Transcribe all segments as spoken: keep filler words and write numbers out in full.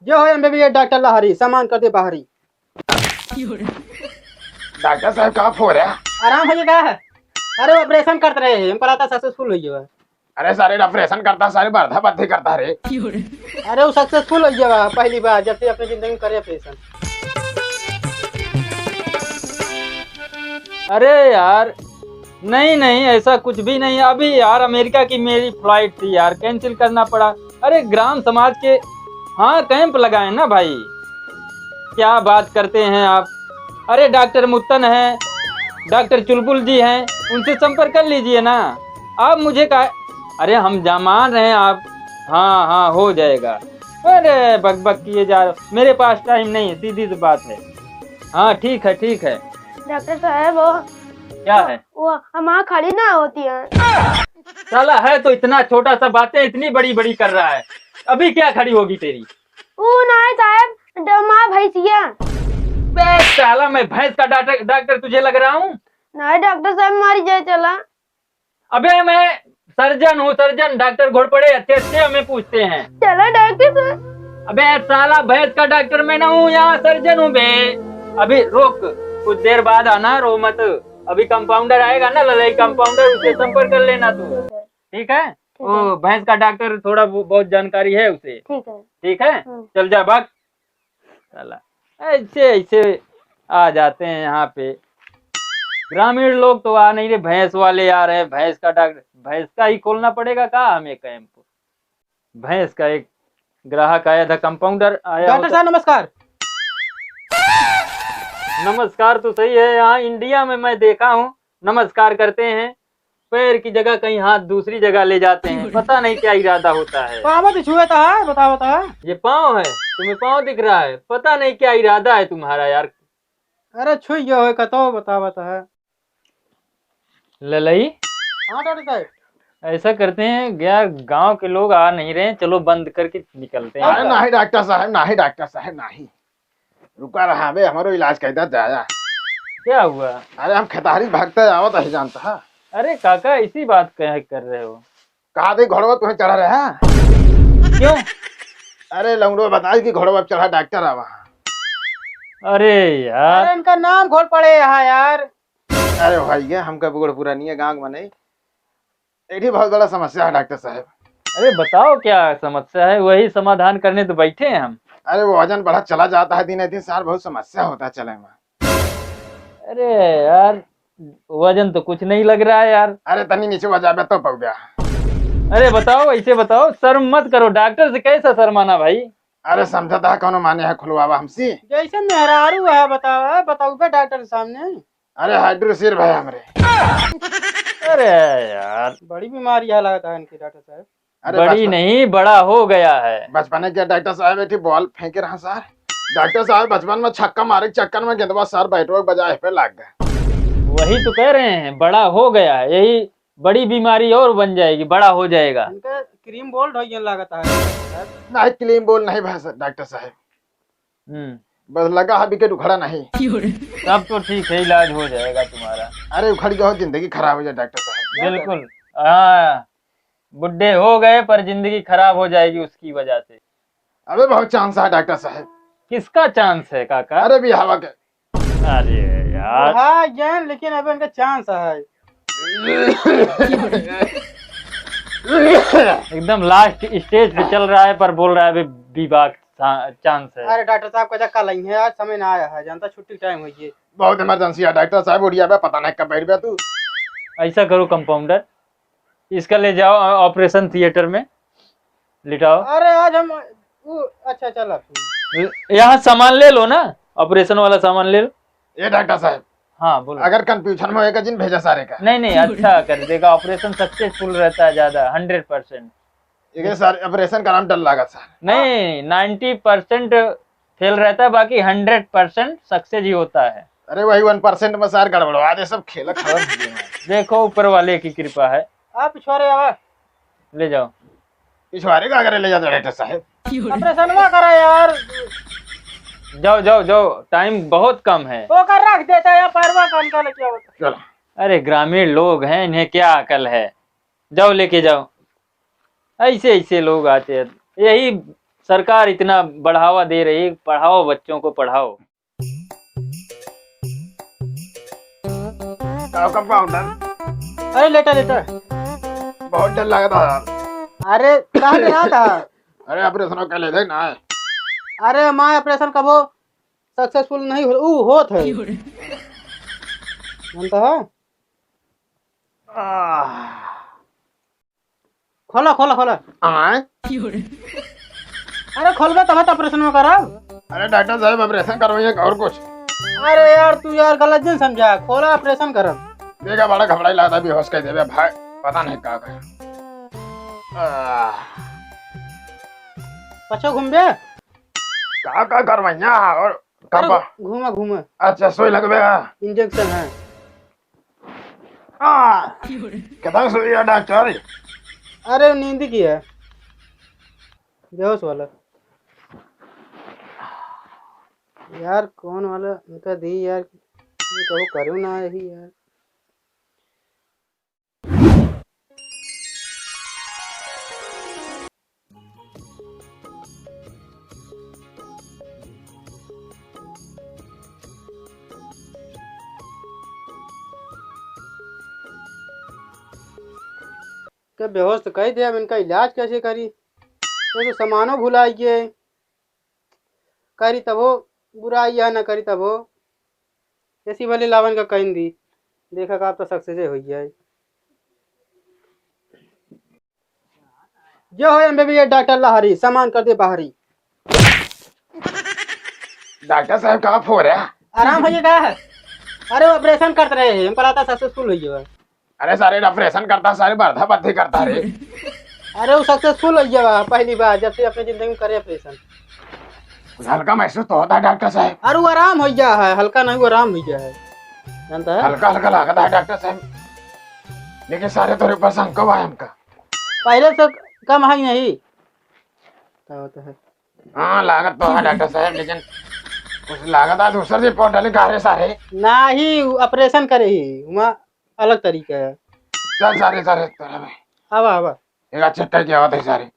यो है एमबीबीएस डॉक्टर लहरी, सामान कर दे बाहरी। डॉक्टर साहब, का हो रहा? आराम हो गया है? अरे, ऑपरेशन करते रहे हैं, हमको लगता सक्सेसफुल हो गया। अरे सारे, ऑपरेशन करता, सारे बर्धा बर्धी करता रे। अरे, वो सक्सेसफुल हो गया पहली बार, जब से अपनी जिंदगी में करे ऑपरेशन। अरे यार, नहीं, नहीं, ऐसा कुछ भी नहीं। अभी यार, अमेरिका की मेरी फ्लाइट थी यार, कैंसिल करना पड़ा। अरे, ग्राम समाज के, हाँ, कैंप लगाए ना भाई, क्या बात करते हैं आप। अरे, डॉक्टर मुत्तन हैं, डॉक्टर चुलबुल जी हैं, उनसे संपर्क कर लीजिए ना। आप मुझे का, अरे, हम जा मान रहे हैं आप, हाँ, हाँ, हो जाएगा। अरे, बकबक किए जा रहे हो, मेरे पास टाइम नहीं है, सीधी सी बात है। हाँ, ठीक है, ठीक है। डॉक्टर साहब, वो क्या है? वो हमारा खड़ी ना होती है। साला है तो इतना छोटा सा, बातें इतनी बड़ी बड़ी कर रहा है, अभी क्या खड़ी होगी तेरी? वो ना है साहब, ड-, माँ भैंसिया। बे साला, मैं भैंस का डॉक्टर, डॉक्टर तुझे लग रहा हूँ? नहीं डॉक्टर साहब, मारी जाए चला। अबे मैं सर्जन हूँ, सर्जन। डॉक्टर घोड़पड़े अच्छे अच्छे हमें पूछते हैं। चलो डॉक्टर साहब। अबे साला, भैंस का डॉक्टर मैं ना हूँ, यहाँ सर्जन हूँ बे। अभी रुक, कुछ देर बाद आना, रो मत। अभी कंपाउंडर आएगा ना, ललई कंपाउंडर, उससे संपर्क कर लेना तू। ठीक है? ठीक है। वो भैंस का डॉक्टर थोड़ा वो बहुत जानकारी है उसे। ठीक है। ठीक है? हम्म। चल जा, भाग। साला, ऐसे, ऐसे आ जाते हैं यहाँ पे। ग्रामीण लोग तो आ नहीं रहे, भैंस वाले आ रहे हैं, भैंस का डॉक्टर, भैंस का ही खोलना पड़ेगा का हमें कैंप? भैंस का एक ग्राहक आया था, कंपाउंडर आया डॉक्टर होता। साहब, नमस्कार। नमस्कार तो सही है, यहाँ इंडिया में मैं देखा हूँ, नमस्कार करते हैं, पैर की जगह कहीं हाथ दूसरी जगह ले जाते हैं, पता नहीं क्या इरादा होता है। पाँव तो छुए था, बताओ था। ये पाँव है, तुम्हें पाँव दिख रहा है, पता नहीं क्या इरादा है तुम्हारा यार। अरे छुई गया होय कतो, बताओ था। ललई? हाँ डॉक्टर साहब। ऐसा करते हैं, गया गांव के लोग आ नहीं रहे हैं, चलो बंद करके निकलते हैं। अरे नहीं डॉक्टर साहब, नहीं डॉक्टर साहब, नहीं। रुका रहा बे, हमारो इलाज कैदा जाया। क्या हुआ? अरे हम खेतहरी भागते आवत है, जानता है। अरे काका, इसी बात कह कर रहे हो? कहा दे घोड़वा तुम्हें चढ़ा रहा? क्यों? अरे लौंडो बताए कि घोड़वा चढ़ा डॉक्टर आवा। अरे यार। अरे इनका नाम घोड़पड़े यहाँ यार। अरे भैया, हमका बूढ़ पुरानिया गाँव में नहीं, एठी बहुत बड़ा समस्या है डॉक्टर साहब। अरे बताओ क्या समस्या है, वही समाधान करने तो बैठे हैं हम। अरे वो वजन बढ़ा चला जाता है दिने दिन सार, बहुत समस्या होता है चले में। अरे यार, वजन तो कुछ नहीं लग रहा है यार। अरे तनी नीचे वजाबे तो पौधा। अरे बताओ, ऐसे बताओ, शर्म मत करो, डॉक्टर से कैसा शर्माना भाई? अरे समझा था कौनो माने है खुलवावा हमसे। जैसे मेहरारू है बताओ, है बताओ बे डॉक्टर के सामने। अरे हाइड्रोसिर भाई हमरे। अरे यार। बड़ी बीमारी है लगता है इनकी डॉक्टर साहब। अरे बड़ी बचपन नहीं, बड़ा हो गया है। बचपने के डॉक्टर साहब एक ठे बॉल फेंके रहा सार। डॉक्टर साहब बचपन में छक्का मारे के चक्कर में गेंदवा सार बैटवा बजाए पे लाग गए। वही तो कह रहे हैं, बड़ा हो गया है, यही बड़ी बीमारी और बन जाएगी, बड़ा हो जाएगा। इनका क्रीम बोल्ड हो गया लगता है। नहीं, क्रीम बोल्ड नहीं भाई साहब, डॉक्टर साहब। हम्म। बस लगा है विकेट उखड़ा नहीं। तब तो ठीक है, इलाज हो जाएगा तुम्हारा। अरे उखड़ गया हो, जिंदगी खराब हो जाए डॉक्टर साहब। बिल्कुल। हाँ, बुड्ढे हो गए पर जिंदगी खराब हो जाएगी उसकी वजह से। अबे बहुत चांस है डॉक्टर साहब। किसका चांस है काका? अरे बिहावा के। अरे यार। हाँ ज्ञान, लेकिन अबे उनका चांस है। एकदम लास्ट स्टेज पे चल रहा है, पर बोल रहा है अभी विवाह चा-, चांस है। अरे डॉक्टर साहब का कल आई है, आज समय ना आया है, जानता छुट्टी टाइम हुई है। बहुत इमरजेंसी है डॉक्टर साहब, उड़िया बे, पता नहीं कब बैठ बे तू। ऐसा करो कंपाउंडर, इसका ले जाओ ऑपरेशन थिएटर में, लिटाओ। अरे आज हम वो, अच्छा चला फिर। यहाँ सामान ले लो ना, ऑपरेशन वाला सामान ले लो। ए डॉक्टर साहब। हाँ बोलो। अगर कंफ्यूजन में होएगा जिन भेजा सारे का। नहीं नहीं, अच्छा कर देगा, ऑपरेशन सक्सेसफुल रहता है ज्यादा, हंड्रेड परसेंट। ये सर ऑपरेशन का नाम डर लगा सर। नहीं, नाइन्टी परसेंट फेल रहता है, बाकी हंड्रेड परसेंट सक्सेस ही होता है। अरे वही वन परसेंट में सर गड़बड़वा दे, सब खेल खत्म हो गया। देखो ऊपर वाले की कृपा है। आप पिछवारे आवा। ले जाओ। पिछवारे का अगर ले जाता डॉक्टर साहब। ऑपरेशनवा करा यार। जाओ जाओ जाओ, टाइम बहुत कम है। वो कर रख देता है, पैरवा का निकाल के आओ। चलो। अरे ग्रामीण लोग हैं, इन्हें क्या अकल है? जाओ लेके जाओ। ऐसे ऐसे लोग आते हैं, यही सरकार इतना बढ़ावा दे रही है, पढ़ाओ बच्चों को, पढ़ाओ। का कंपाउंडर? अरे लेटा, लेटा। बहुत डर लगा था यार। अरे कहाँ डरा था? अरे ऑपरेशन कर लेते ना। अरे माँ, ऑपरेशन कबो सक्सेसफुल नहीं हो, ऊ होत है। जानता है? आह। खोला, खोला, खोला। आय? अरे खोलबे तब तो ऑपरेशन में करब। अरे डॉक्टर साहब, ऑपरेशन करवाइए और कुछ। अरे यार, तू यार गलत जिन समझा, खोला, ऑपरेशन करब। देखा, बड़ा घबराई लगता, बेहोश कर देबे भाई, पता नहीं का का। आह। पछो घूमबे? का का करवाइया और अरे कब? घूमा, घूमा। अच्छा, सुई लगबे? इंजेक्शन है। आ, कितना सुई है डॉक्टर? अरे नींद की है, बेहोश वाला। यार कौन वाला उनका दी यार, ये कहूँ करो ना यही यार। के बेहोश तो कर दे, अब इनका इलाज कैसे करी? ये तो सामानो भुला गए, करी तबो बुराई या ना करी तबो। ऐसी भले लावन का कहीं दी, देखा का आप तो सक्सेस हो जाए। जो हो एमबीबीएस डॉक्टर लहरी, सामान कर दे बाहरी। डॉक्टर साहब, का हो रहा? आराम हो गया है? अरे, ऑपरेशन करते रहे हैं, हमको लगता सक्सेसफुल हो गया। अरे सारे, ऑपरेशन करता, सारे बर्धा बर्धी करता रे। अरे, वो सक्सेसफुल हो गया पहली बार, जब से अपनी जिंदगी में करे ऑपरेशन। कुछ हल्का महसूस तो होता है डॉक्टर साहब? अरे, वो आराम हो गया है, हल्का नहीं, वो आराम हो गया है, जानता है? हल्का हल्का लगता है डॉक्टर साहब, लेकिन सारे तोरे ऊपर शंका बा हमका। पहले से कम है नहीं। का होता है? हाँ, लागत तो है डॉक्टर साहब, लेकिन कुछ लागत है दूसर से रिपोर्ट डाले का रे सारे। नाही, उ ऑपरेशन करे ही, वहाँ अलग तरीका है। चल सारे, सारे, तोरा में। आवा, आवा। एक अच्छा करके आवत है सारे।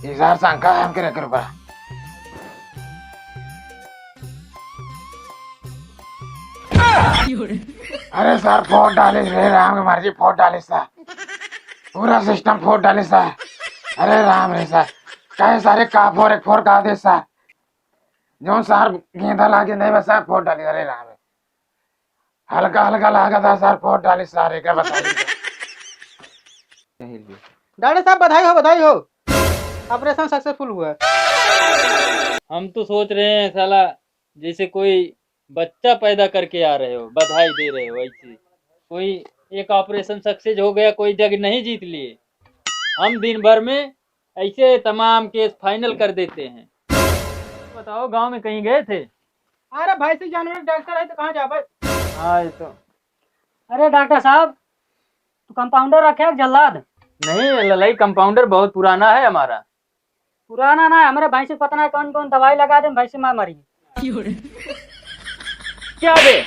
इजहार शंका है हमके रखे बा। अरे सर, फोड़ डालिस रे राम के मर्जी, फोड़ डालिस सर। पूरा सिस्टम फोड़ डालिस सर। अरे राम रे सर, कहे सारे का फोड़, एक फोड़ का दे सर। जौन सर गेंदा लागे नहीं बस सर फोड़ डालिस, अरे राम रे। हल्का हल्का लागत है सर, फोड़ डालिस सारे, का बताई। डॉक्टर साहब, बधाई हो, बधाई हो, ऑपरेशन सक्सेसफुल हुआ। हम तो सोच रहे हैं साला, जैसे कोई बच्चा पैदा करके आ रहे हो, बधाई दे रहे हो, ऐसे कोई एक ऑपरेशन सक्सेस हो गया, कोई जग नहीं जीत लिए। हम दिन भर में ऐसे तमाम केस फाइनल कर देते हैं। बताओ, गांव में कहीं गए थे? अरे भैंसी जानवर डॉक्टर है तो कहाँ जाबे? हाँ, ये तो। अरे डॉक्टर साहब, तू कंपाउंडर रखे है जल्लाद? नहीं ललाई, कंपाउंडर बहुत पुराना है हमारा। पुराना ना है, हमारे भैंसी को पता नहीं कौन कौन दवाई लगा दे, भैंसी मार मरी। क्या दे?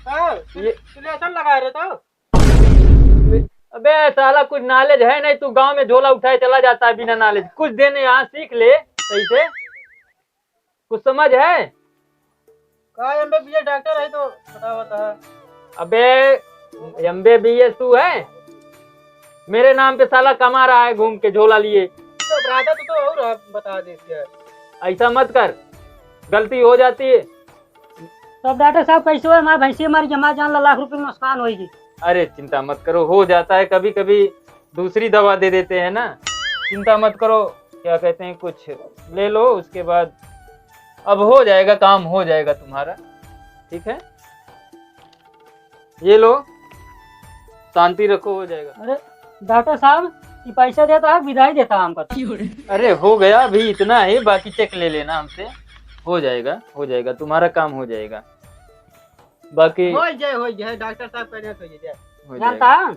हाँ, ये सुलेशन लगा रहे तो। अबे साला, कुछ नॉलेज है नहीं, तू गांव में झोला उठाए चला जाता है बिना नॉलेज। कुछ दिन यहाँ सीख ले सही से, कुछ समझ है? का एमबीबीएस डॉक्टर है तो बतावा तो। अबे एमबीबीएस तू है, मेरे नाम पे साला कमा रहा है घूम के झोला लिए। तो अपराधा तो, तो और आप बता देते हैं। ऐसा मत कर, गलती हो जाती है। तो अब डॉक्टर साहब कैसे हो? हमारे भैंसी मर गई, हमारे जान ला लाख रुपए में नुकसान होगी। अरे चिंता मत करो, हो जाता है कभी कभी, दूसरी दवा दे देते हैं ना, चिंता मत करो। क्या कहते हैं, कुछ ले लो, उसके बाद अब हो जाएगा, काम हो जाएगा तुम्हारा, ठीक है? ये लो, शांति रखो, हो जाएगा। अरे डॉक्टर साहब, ये पैसा देता है, विदाई देता है हमको। अरे हो गया, अभी इतना है, बाकी चेक ले लेना हमसे, हो जाएगा, हो जाएगा, तुम्हारा काम हो जाएगा। बाकी हो जाए, हो जाए, डॉक्टर साहब कहने हो जाए। हो जानता जाएगा। है?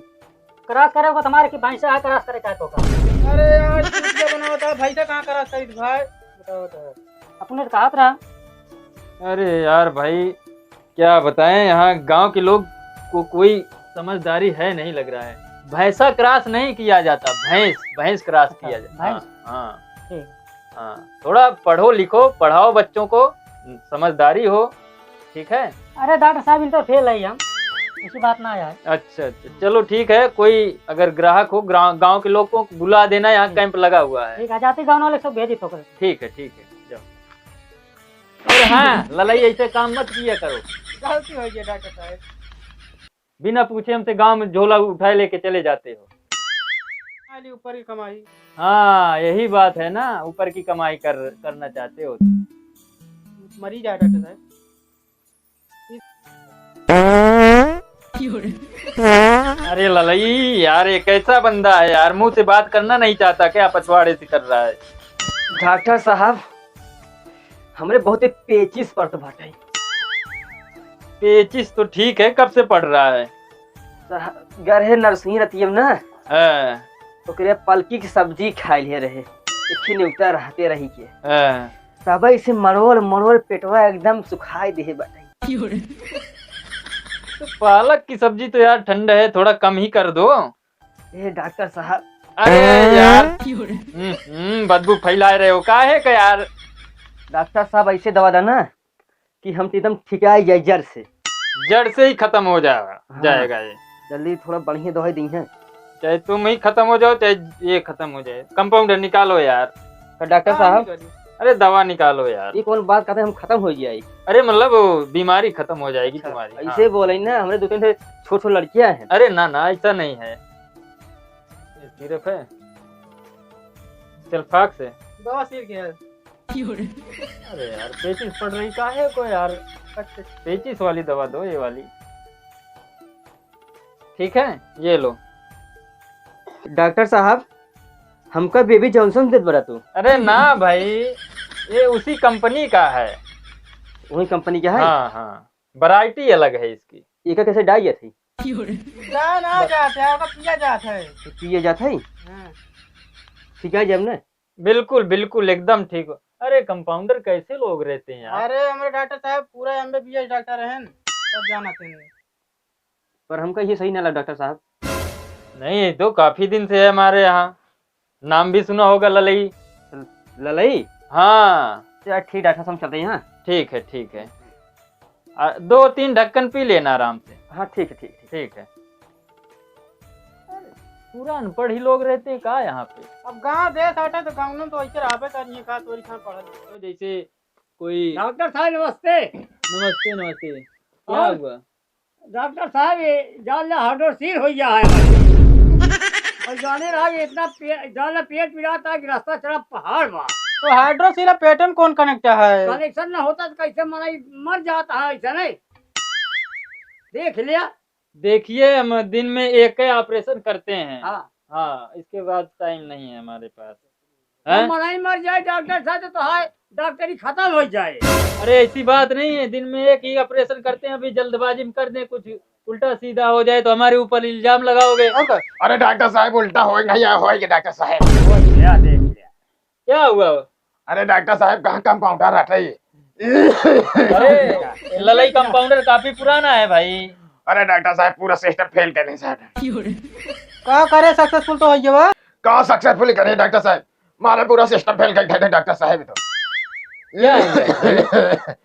क्रॉस करे को तुम्हारे की भैंसा है, क्रॉस करे का तो का? अरे यार, चूतिया बनावत है, भैंसा कहाँ क्रॉस करी भाई? बताओ तो। अपने तो कहत रहा। अरे यार भाई, क्या बताएं, यहाँ गांव के लोग को कोई समझदारी है नहीं लग रहा है। भैंसा क्रॉस नहीं किया जाता, भैंस, भैंस क्रॉस अच्छा, किया जाता। भैंस? हाँ, हाँ। ठीक। हाँ, थोड़ा पढ़ो लिखो, पढ़ाओ बच्चों को, समझदारी हो, ठीक है? अरे डॉक्टर साहब, इन तो फेल है हम, ऐसी बात ना आए। अच्छा, अच्छा, चलो ठीक है, कोई अगर ग्राहक हो, ग्रा-, गांव के लोग को बुला देना, यहाँ हम्म। कैंप लगा हुआ है। ठीक है, जाते गाँव वाले सब भेजी तो कर। ठीक है, ठीक है, जाओ। और हाँ, ललई ऐसे काम मत किया करो। गलती हो गई डॉक्टर साहब। बिना पूछे हमसे गांव में झोला उठाए लेके चले जाते हो। खाली ऊपर की कमाई। हाँ, यही बात है ना, ऊपर की कमाई कर, करना चाहते हो। मरी जाए डॉक्टर साहब। अरे ललई यार, ये कैसा बंदा है यार, मुंह से बात करना नहीं चाहता क्या, पछवाड़े से कर रहा है। डॉक्टर साहब, हमरे बहुते पेचिस पड़त बाटे। पेचिस तो ठीक है, कब से पड़ रहा है? साहब, गरहे नरसिंह रतियम ना, हाँ। ओकरे पलकी की सब्जी खाए लिए रहे, एक ठे नेवता रहते रही के। हाँ। तब इसे मरोड़ मरोड़ पेटवा एकदम सुखाए देहे बाटे। तो पालक की सब्जी तो यार ठंड है, थोड़ा कम ही कर दो। ए डॉक्टर साहब। अरे यार। हम्म, हम्म, बदबू फैलाए रहे हो, काहे का यार? डॉक्टर साहब, ऐसे दवा देना कि हम तो एकदम ठिकाई जाए जड़ से। जड़ से ही खत्म हो जा-, हाँ। जाएगा ये। जल्दी थोड़ा बढ़िया दवाई दी है। चाहे तुम ही खत्म हो जाओ, चाहे ये खत्म हो जाए। कंपाउंडर निकालो यार। तो डॉक्टर हाँ, साहब। निकालिए। अरे दवा निकालो यार। ये कौन बात कहते हैं, हम खत्म हो जाए? अरे मतलब वो बीमारी खत्म हो जाएगी अच्छा, तुम्हारी। ऐसे हाँ। बोले ना, हमरे दो तीन ठे छोट छोट लड़कियां हैं। अरे ना ना, ऐसा नहीं है। ये सिरप है, सिल्फाक्स है। दवा सिर के है। अरे यार, पेचिस पड़ रही काहे को यार? अच्छा। पेचिस वाली दवा दो, ये वाली। ठीक है, ये लो। डॉक्टर साहब, हमका बेबी जॉनसन देत बड़ा तू? अरे ना भाई, ये उसी कंपनी का है। वही कंपनी का है? हाँ, हाँ, वैरायटी अलग है इसकी। एका कैसे डाई जात है? ना, ना जात है, ओका पिया जात है। तो पिया जात है? हाँ। ठीक है, जब ना। बिल्कुल, बिल्कुल, एकदम ठीक हो। अरे, कंपाउंडर कैसे लोग रहते हैं यार? अरे, हमरे डॉक्टर साहब पूरा एमबीबीएस डॉक्टर हैं, सब जानत हैं। पर हमका ये सही ना लगा डॉक्टर साहब। नहीं, ये तो काफी दिन से है हमारे यहाँ। नाम भी सुना होगा ललई। ललई? हाँ। चल ठीक डॉक्टर साहब, हम चलते हैं, हाँ? ठीक है, ठीक है। आ, दो तीन ढक्कन पी लेना आराम से। हाँ, ठीक है, ठीक है, ठीक। ठीक है। अरे, पूरा अनपढ़ ही लोग रहते हैं का यहाँ पे? अब गाँव देश हटे तो गाँव में तो ऐसे रहबे करिए का, तोरी खान पढ़ल। तो जैसे कोई डॉक्टर साहब नमस्ते। नमस्ते, नमस्ते। क्या और? हुआ? डॉक्टर साहब, ये जान ला हाइड्रोसील हो गया है। और जाने रहा, ये इतना पे-, जान ला पेट पिरात है कि रास्ता चला पहाड़ बा। तो हाइड्रोसील और पेटन कौन कनेक्ट है? कनेक्शन ना होता तो कैसे मनाई मर जाता है, ऐसा नहीं? देख लिया। देखिए, हम दिन में एक ही ऑपरेशन करते हैं। हाँ। हाँ, इसके बाद टाइम नहीं है हमारे पास। हम हैं? मनाई मर जाए डॉक्टर साहब, तो हाय डॉक्टरी खत्म हो जाए। अरे, ऐसी बात नहीं है, दिन में एक ही ऑपरेशन करते हैं, अभी जल्दबाजी में कर दें, कुछ उल्टा सीधा हो जाए तो हमारे ऊपर इल्जाम लगाओगे। और क्या? अरे डॉक्टर साहब, उल्टा होएगा या होएगा डॉक्टर साहब? हो गया, देख लिया। क्या हुआ? अरे डॉक्टर साहब, कहाँ कंपाउंडर हटे? अरे, ललई कंपाउंडर काफी पुराना है भाई। अरे डॉक्टर साहब, पूरा सिस्टम फेल कर दे साहब। का करे, सक्सेसफुल तो है ये बा। का सक्सेसफुल करे डॉक्टर साहब? मारे पूरा सिस्टम फेल कर दे डॉक्टर साहब तो। क्या है?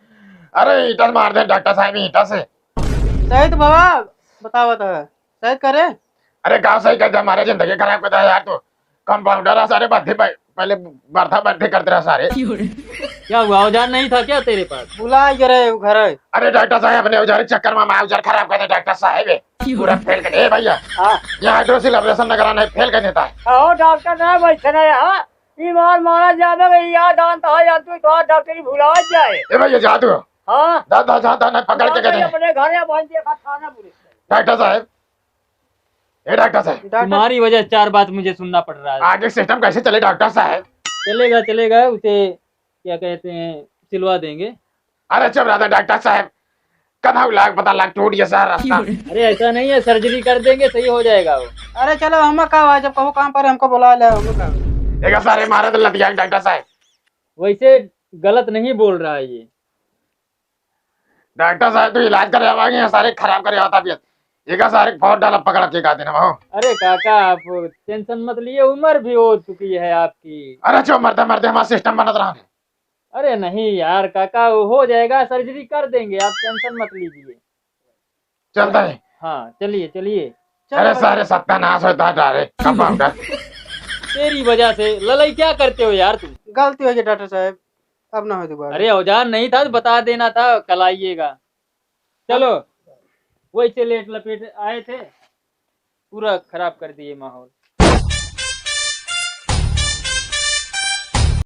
अरे ईंटा मार दे डॉक्टर साहब, ईंटा से। सही तो बाबा बतावत है, सही करे। अरे का सही कर दे, हमारे जिंदगी खराब कर दे यार तू। कंपाउंडर है सारे, बर्थे पे-, पहले बर्था बर्थे करते रहा सारे। क्या हुआ, औजार नहीं था क्या तेरे पास? बुला के रहे वो घर है। अरे डॉक्टर साहब, अपने औजार के चक्कर में हमारा औजार खराब कर दे डॉक्टर साहब। ये क्यों? पूरा फेल कर दे भैया। हाँ। ये हाइड्रोसिल ऑपरेशन न कराना है, फेल कर देता है। आओ डॉक्टर साहब, ऐसे नहीं, हाँ। ई मार मारा जावे, ई याद आन तो यार तू तो डॉक्टरी भुला जाए। ए भैया, जा तू। हाँ। जा, जा, जा, जा, नहीं पकड़ के जा, कहते हैं। अपने घर या बहन के खाना बोले। डॉक्टर साहब, ए डॉक्टर साहब। डॉक्टर तुम्हारी वजह से चार बात मुझे सुनना पड़ रहा है। आगे सिस्टम कैसे चले डॉक्टर साहब? चलेगा, चलेगा, उसे क्या कहते हैं, सिलवा देंगे। अरे चुप रहा था डॉक्टर साहब, कब हम लाग पता लाग टूट गया सारा रास्ता। अरे ऐसा नहीं है, सर्जरी कर देंगे, सही हो जाएगा वो। अरे चलो, हम का हुआ, जब कहूँ काम पर हमको बुला ले, हम का। देखा सारे मारे तो लतिया डॉक्टर साहब। वैसे गलत नहीं बोल रहा है ये। डॉक्टर साहब, तू इलाज करे आवागे, सारे खराब करे होता तबीयत। ठीक है, सारे फोड़ डाला पकड़ के गादे ना हो। अरे काका, आप टेंशन मत लिए, उम्र भी हो चुकी है आपकी। अरे जो मरते मरते हमारा सिस्टम बनत रहा है। अरे नहीं यार काका, वो हो जाएगा, सर्जरी कर देंगे, आप टेंशन मत लीजिए। चलता है। हाँ, चलिए, चलिए। अरे सारे सत्यानाश होता है डारे, कब पाउडर। तेरी वजह से ललाई क्या करते हो यार तुम? गलती हो गई डॉक्टर साहब, अब ना हो दोबारा। अरे औजार नहीं था तो बता देना था, कल आइएगा। चलो, वही से लेट लपेट आए थे, पूरा खराब कर दिए माहौल।